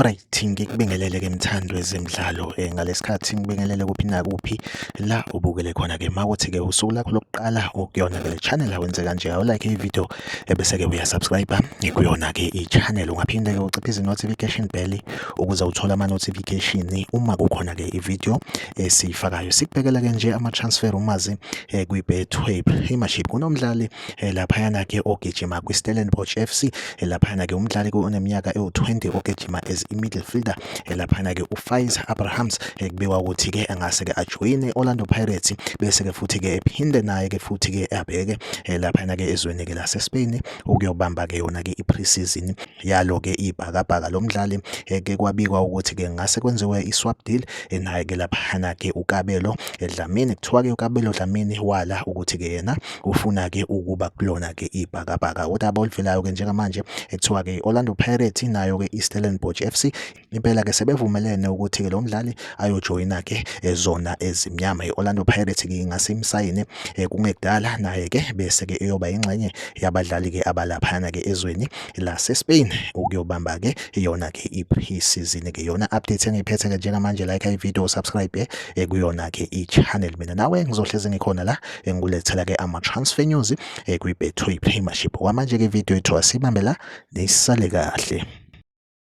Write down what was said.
Alright, ngikubingelele ke mthandi wezemidlalo ngalesikhathi ngibingelele kuphi nakuphi la ubukele khona ke makuthi ke usuku lakho lokuqala ukuyona ke le channel awenze kanje awu like i-video ebese ke uyasubscribe kuyona ke i-channel. Ungaphinde ke uciphize i-notification bell ukuze uthole ama-notification uma kukhona ke i-video esiyifakayo. Sikubhekela ke nje ama-transfer umazi kwi-Betway Premiership. Kunomdlali laphayana ke ogijima kwi-Stellenbosch FC, laphayana ke umdlali oneminyaka ewu-20 ogijima as i-midfielder, laphayana ke uFaiz Abrahams, kubikwa ukuthi ke angase ke ajoyine Orlando Pirates bese ke futhi ke ephinde naye ke futhi ke abheke laphayana ke ezweni ke lase-Spain ukuyobamba ke yona ke i-pre-season yalo ke ibhakabhaka. Lo mdlali ke kwabikwa ukuthi ke ngase kwenziwe i-swap deal naye ke laphayana ke uKabelo Dlamini. Kuthiwa ke uKabelo Dlamini wala ukuthi ke yena ufuna ke ukuba kulona ke ibhakabhaka. Udaba oluvelayo ke njengamanje, ekuthiwa ke i-Orlando Pirates nayo ke i-Stellenbosch FC impela ke sebevumelene ukuthi ke lo mdlali ayojoyina ke zona ezimnyama. I-Orlando Pirates ke ingase imsayine kungekudala naye ke bese ke eyoba ingxenye yabadlali ke abalaphayana ke ezweni lase-Spain ukuyobamba ke yona ke i-pre-season ke. Yona update engiyiphethe ke njengamanje. Like i-video, subscribe kuyona ke i-channel. Mina nawe ngizohlezi ngikhona la engikulethela ke ama-transfer news kwi-Betway Premiership. Kwamanje ke video yethu asibambe la, nisale kahle.